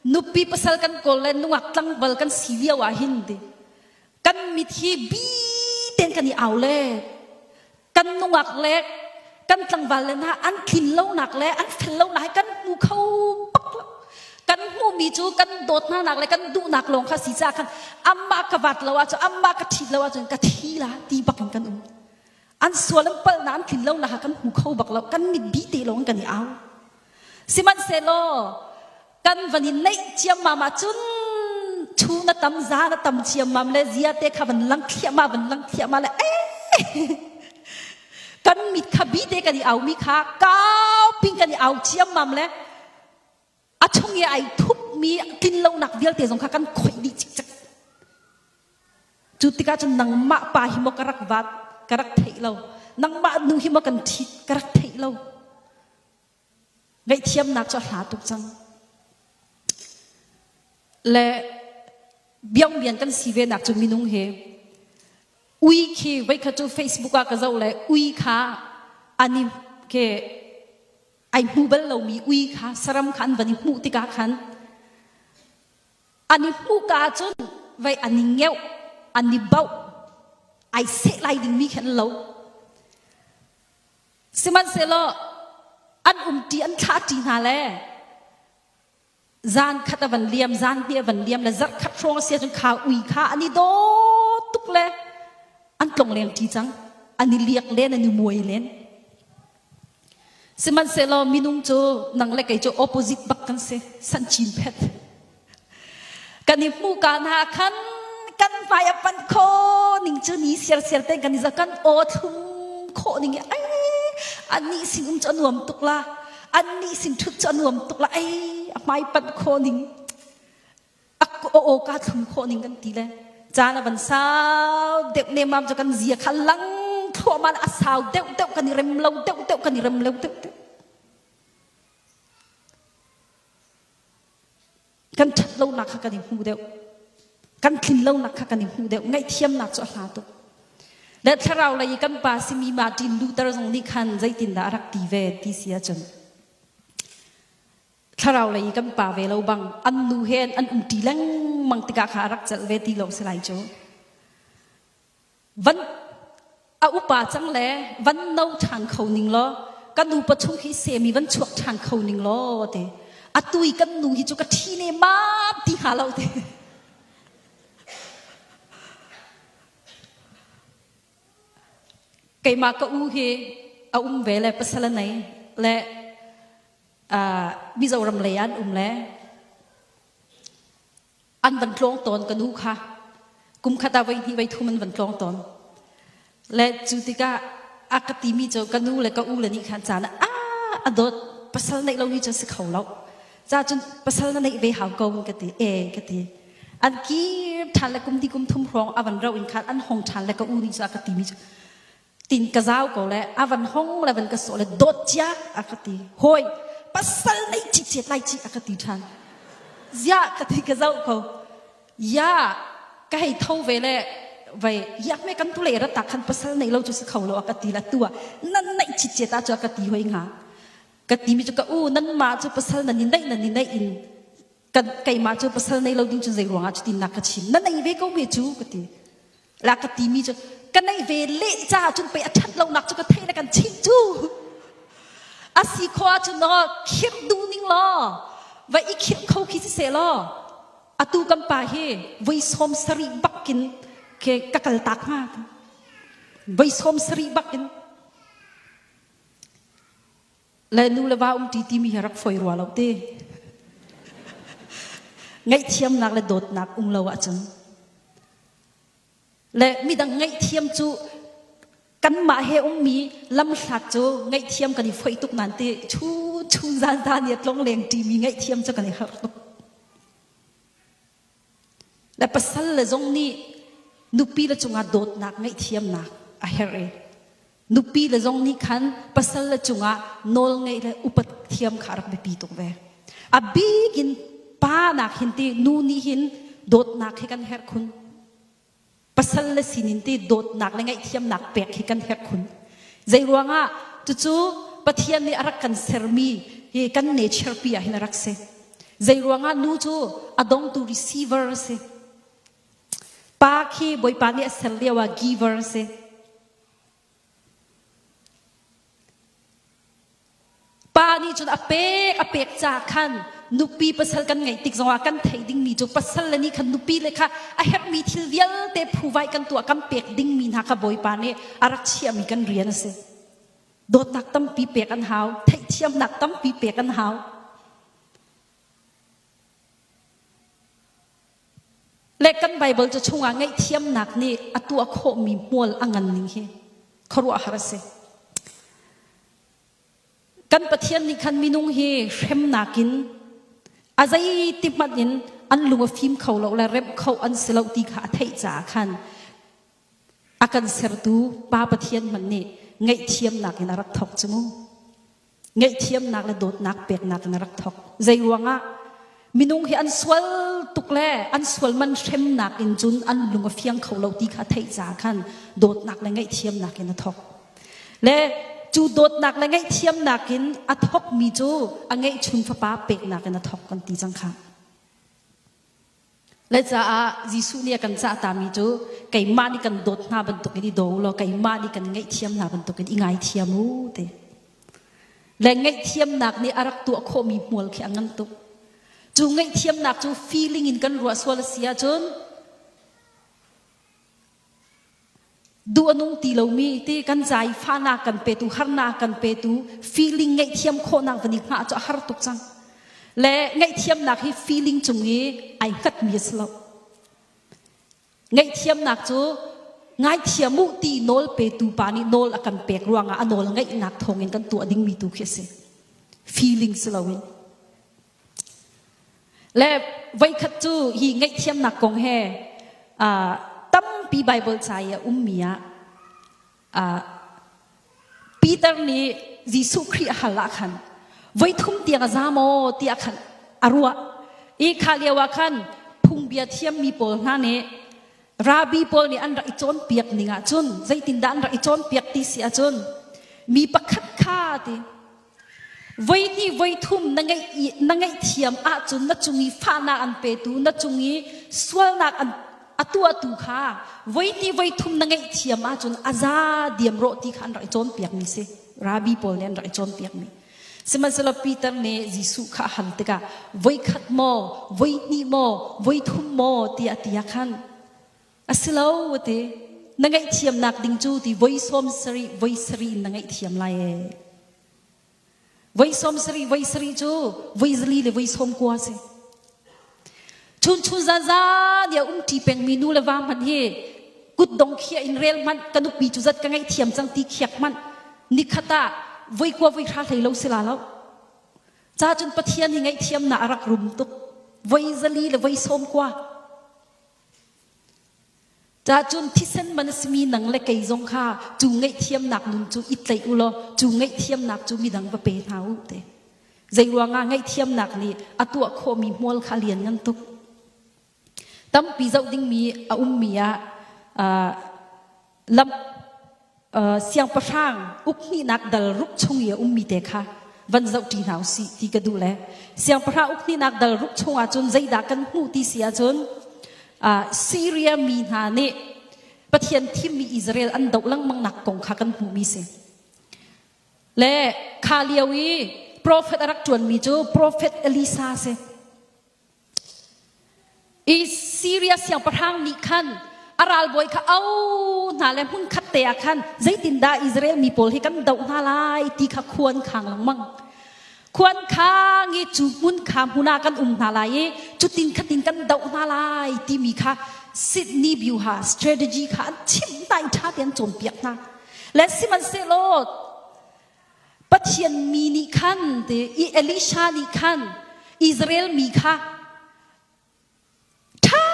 Nupi pasal kan kawl le nungak tlangval kan si lio ah hin ti kan mit hi bi ten kan i au le kan nungak le kan tlangval le hna an tlin lonak le an fel lonak hi kan hmu kho bak lo. Kan hmuhmi cu kan dawt hna nak le kan duhnak lawng kha si caah khan amah ka vat lo ahcun, amah ka ṭhit lo ahcun ka thi la ti bak in kan um. An sual an palhnak, an tlin lonak kha kan hmu kho bak lo. Kan mit bi te lawng kan i au. Sihmanhsehlaw kan van i neih ciammam ahcun chu na tam, za na tam ciammam le zia te kha van lang thliahmah, van lang thliahmah le eh kan mit kha bi te kan i au mi kha kau ping kan i au ciammam le a chung i ai thupmi tlinlonak vialte zong kha kan khoih dih cikcek. Cu tikah cun nangmah pa hi maw ka rak vat, ka rak theih lo, nangmah nu hi maw kan ṭhit, ka rak theih lo. Ngaihthiamnak cu a hla tuk cang. Le biangbian kan si ve nak cu minung hi ui khi voikhat cu Facebook ah ka zoh le ui kha ani ke ai hmu bal lomi ui kha saram kha an van i hmuh tikah khan an i hmuh ka ahcun vei an i ngeuh, an i bauh, ai seh lai dingmi khi an lo. Sihmanhsehlaw an umṭi, an thlahṭi hna le zan khat a van liam, zan hnih a van liam le zarh khat hrawng a si ahcun kha ui kha an i dawt tuk le an tlonglengṭi cang, an i liak len, an i muai len. Sihmanhsehlaw minung cu nang le kei cu opposite bak kan si, san chin phet. Kan i hmuh ka hna khan kan hmai a panh kho ning cu ni siarsiar te kan i za, kan aw thlum khawh ning i ai annih sin um cu a nuam tuk la, annih sin ṭhut cu a nuam tuk la, ai a hmai panh khawh ning, a aw ka thlum khawh ning kan ti le caan a van sau deuh nemam cu kan zia kha lang thluahmah a sau deuh deuh kan i rem lo deuh deuh, kan i rem lo deuh deuh. Kan ṭhat lonak kha kan i hmu deuh, kan tlin lonak kha kan i hmu deuh. Ngaihthiamnak cu a hla tuk. Le thlarau lei i kan pa simi Martin Luther zong nih khan zeitindah a rak ti ve ti si ahcun, thlarau lei i kan pa ve lo bang an nu he an umṭi lengmang tikah kha a rak celh ve ti lo si lai cu. Van a upa cang le van no ṭhan kho ning law ka nupa chung hi semi van chuak ṭhan kho ning law te, atu i kan nu hi cu ka ṭhi ne mam ti hnga lo te. Keimah ka u hi a um ve le pasal a nei le Mizoram lei an um le an van tlawng tawn ka nu kha kum khat ah voi hnih voi thum an van tlawng tawn le cu tikah a ka timi cu ka nu le ka u le nih khan caan ah a dawt pasal neih lo hi cu si kho lo ca cun pasal na neih ve hau ko ka ti e ka ti. An kir ṭhan le kum ti kum thum hrawng a van ro in khan an hong ṭhan le ka u nih cu a ka timi cu tin ka zau ko le a van hong le van ka sawh le dawt cia a ka ti, hoi pasal nei chi chiat lai chi a ka ti ṭhan. Ziah ka ti, ka zoh ko ya ka hei tho ve le vai yak me kan tu le ra ta khan pasal nei lo chu si kho lo a ka ti la tua nan nei chi chiat a chu a ka ti hoi nga. Ka ti mi chu ka u nan ma chu pasal nan ni nei nan ni nei in kan keimah cu pasal nei lo ding cu zei ruangah cutin na ka chim, na nei ve ko me cu ka ti la. Ka ti mi cu ka nei ve le caah cun pei a ṭhat lonak cu ka thei le kan chim cu a si kho ahcun no khirh duh ning law va i khirh kho khi si seh law atu kan pa hi voi 70 bakin ke ka kal tak hnga, voi 70 bakin. Le nu le va umṭi timi hi rak foi rua lo te, ngaihthiamnak le dawtnak um lo ahcun. Le midang ngaihthiam cu kanmah he ummi lamhlat cu ngaihthiam kan i foih tuk nan ti chun chun zan zan i a tlong leng ṭimi ngaihthiam cu kan i harh tuk. Le pasal le zong nih nupi le cungah dawtnak ngaihthiamnak a herh i nupi le zong nih khan pasal le cungah nawl ngeih le upat thiam kha rak biapi tuk ve. A bik in pa nak hin ti nu nih hin dawtnak hi kan herh khun, pasal le sinin ti dawtnak le ngaihthiamnak pek hi kan herh khun. Zei ruangah cucu Pathian nih a rak kan sermi hi kan nature pi ah hin a rak si. Zei ruangah nu cu a dongtu receiver a si. Pa khi Bawipa nih a ser lio ah giver a si. Pa nih cun a pek a pek caah khan nupi pasal kan ngeih tik zongah kan theih dingmi cu pasal le nih khan nupi le kha a herhmi thil vialte phuvai kan tuah kan pek dingmi hna kha Bawipa nih a rak chiahmi kan rian a si. Dawtnak tampi pek an hau, theihthiamnak tampi pek an hau. Le kan Baibal cu chungah ngaihthiamnak nih a tuah khawhmi hmual a ngan ning hi khuaruahhar a si. Kan Pathian nih khan minung hi hremnak in a zeiti hmanh in an lung a fim kho lo le remh kho an si lo ti kha a theih caah khan a kan sertu Pa Pathian hmanh nih ngaihthiamnak in a rak thawk cu mu. Ngaihthiamnak le dawtnak peknak in a rak thawk. Zei ruangah minung hi an sual tuk le an sual man hremnak in cun an lung a fiang kho lo ti kha a theih caah khan dawtnak le ngaihthiamnak in a thawk. Le cu dawtnak le ngaihthiamnak in a thawkmi cu a ngeihchun fapa peknak in a thawk kan ti cang kha. Le caah Jesuh nih a kan cahtami cu keimah nih kan dawt hna bantukin i daw law keimah nih kan ngaihthiam hna bantukin i ngaithiam u ti. Le ngaihthiamnak nih a rak tuah khawhmi hmual khi a ngan tuk. Cu ngaihthiamnak cu feeling in kan ruah sual a si ahcun Duh a nung ti lomi ti kan ca i fahnak kan petu, harnak kan petu, feeling ngaihthiam khawhnak van i hngah cu a har tuk cang. Le ngaihthiamnak hi feeling cung i ai hngatmi a si lo. Ngaihthiamnak cu ngaithiam u ti nawl petu pa nih nawl a kan pek ruangah a nawl ngaihnak thawngin kan tuah dingmi tu khi a si. Feeling si loin. Le voikhat cu hi ngaihthiamnak kong he uh, tampi Bible ca i a ummi ah uh, Peter nih Jesuh Khrih a hal ah khan voithum tiang a za maw tiah khan a ruah. I kha lio ah khan phungbia thiammi pawl hna nih Rabbi pawl nih an rak i cawnpiak ning ah cun zeitindah an rak i cawnpiak ti si ahcun mi pakhat kha ti Voihnih voithum na ngeih na ngaihthiam ahcun na cung i fahnak an petu, na cung i sualnak an a tuahtu kha voihnih voithum na ngaihthiam ahcun a za diam rawh ti kha an rak i cawnpiakmi si. Rabbi pawl nih an rak i cawnpiakmi. Sihmanhsehlaw Peter nih Jesuh kha a hal tikah voikhat maw, voihnih maw, voithum maw tiah a ti ah khan a si lo a ti. Na ngaihthiamnak ding cu ti voi sawm sarih voi sarih in na ngaihthiam lai ee. Voi sawm sarih voi sarih cu voi zali le voi sawm kua si. Chun chun zan zan ya um ṭi pengmi nu le va hmanh hi kut dong khiah in rel hmanh ka nupi cu zat ka ngaihthiam cang ti khiak hmanh nikhat ah voi kua voi hra hlei lo si la lo. Ca cun Pathian hi ngaihthiamnak a rak rum tuk. Voi zali le voi sawm kua. Cahcun thisen man a simi nang le kei zong kha cu ngaihthiamnak nun cu i tlaih u law cu ngaihthiamnak cu midang va pe hna u te. Zei ruangah ngaihthiamnak nih a tuah khawhmi hmual kha a lian ngan tuk. Tampi zoh dingmi a ummi ah uh, lam siangpahrang ukhnihnak dal ruk chung i a ummi te kha van zohṭi hna usih ti ka duh le siangpahrang ukhnihnak dal ruk chungah cun zeidah kan hmuh ti si ahcun Syria mi hna nih Pathian thimmi Israel an doh lengmang nak kong kha kan hmuhmi si. Le kha lio i profet a rak ṭuanmi cu profet Elisa si. I Siria siangpahrang nih khan a ralbawi kha au hna le hmunkhat te ah khan zeitindah Israel mi pawl hi kan doh hna lai ti kha khuan khang lengmang. Khuan khang i cu hmun kha hmun ah kan um hna lai i cutin khatin kan doh hna lai timi kha Sydney Biuha strategy kha an chimh hna i ṭha tein an cawnpiak hna. Le sihmanhsehlaw Pathian mi nih khan ti i Elisha nih khan Israel mi kha ṭha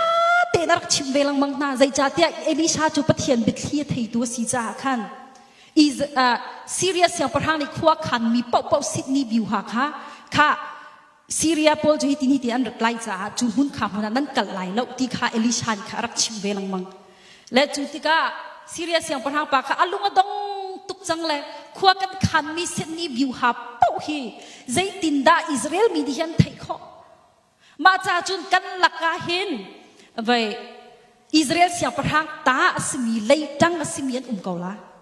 tein a rak chimh ve lengmang hna. Zeicahtiah Elisha cu Pathian biathli a theitu a si caah khan Syria siangpahrang nih khua khanmi paohpaoh Sydney biuha kha kha Syria pawl cu hitin hitin an rat lai caah cu hmun kha hmun ah nan kal lai lo ti kha Elisha nih kha a rak chimh ve lengmang. Le cu tikah Syria siangpahrang pa kha a lung a dong tuk cang le khua kan khanmi Sydney biuha paoh hi zeitindah Israel mi nih hin theih khawh? Mah ca cun kan lakah hin vei Israel siangpahrang ta a simi leitang a simi an um ko la.